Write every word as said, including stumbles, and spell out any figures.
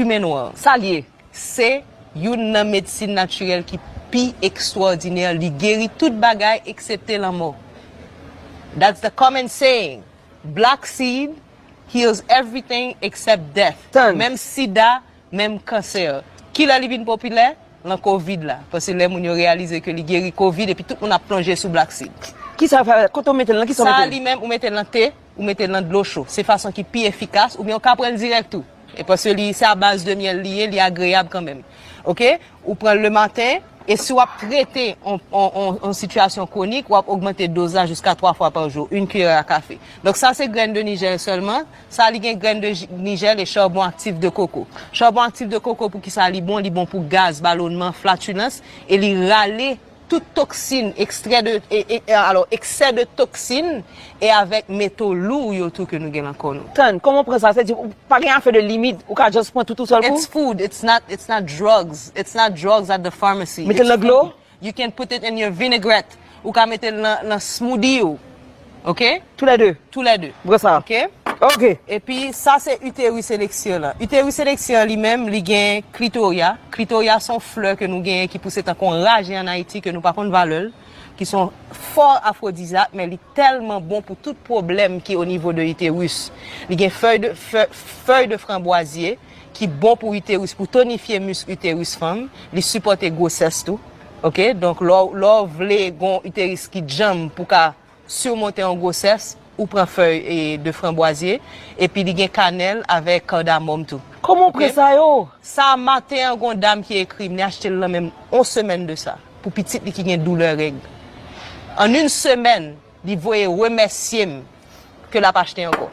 Fimen nwa. Sa l ye? Se youn nan medsin natirèl ki pi ekstwòdinè. Li geri tout bagay eksepte lanmò. That's the common saying. Black seed heals everything except death. Menm sida, menm kansè. Kilè li vin popilè? Lan kovid la. Paske lè moun yo reyalize ke li geri kovid epi tout moun ap plonje sou black seed. Ki sa fè? Kote w mete l? Nan ki sa w mete l? Sa li menm, ou mete l nan te, ou mete l nan dlo cho. Se fason ki pi efikas, oubyen ou ka pran l dirèk tou. E paske li se a baz de myèl li ye, li agreyab kanmenm. Oke? Ou pran l le maten, e si w ap trete on, on, on, on sitiyasyon kwonik, w ap ogmante doz la jiska twa fwa pa jou, yon kiyè a kafe. Donk sa se grenn de Nijè sèlman, sa li gen grenn de Nijè e charbon aktif de koko. Charbon aktif de koko, poukisa li bon? Li bon pou gaz, balonman, flatulans, e li rale tout toksin, ekstrè de, e, e, e, alò, eksè de toksin e avèk meto lou yo tou ke nou gen nan kò nou. Tann, kòman w pran sa? Se di, ou pa gen afè de limit, ou ka just pran tout ou sèl kou? It's food, it's not, it's not drugs. It's not drugs at the pharmacy. Mete l nan dlo? You can put it in your vinaigrette. Ou ka mete l nan, nan smoothie ou. Oke? Toulède? Toulède. Bwè sa. Oke? Oke. Epi sa se uterus elixir lan. Uterus elixir li menm, li gen clitoria. Clitoria se yon flè ke nou genyen ki pouse tankou yon raje an Ayiti ke nou pa konn valè l, ki se yon fò afwodizyak, men li tèlman bon pou tout pwoblèm ki o nivo de uterus. Li gen fèy de, fè, fèy de franbwazye ki bon pou uterus, pou tonifye misk uterus fanm, li sipòte gwosès tou. Oke? Donk lè w, lè w vle gon uterus ki djanm pou ka simonte yon gwosès, ou pran fèy, e, de franbwazye, epi li gen kanèl avèk kadamòm tou. Kòman w pran sa yo? Sa maten an, gon dam ki ekri m, li achte l nan men m on semèn de sa, pou pitit li ki gen doulè règ. An yon semèn, li voye remèsye m ke l ap achte ankò.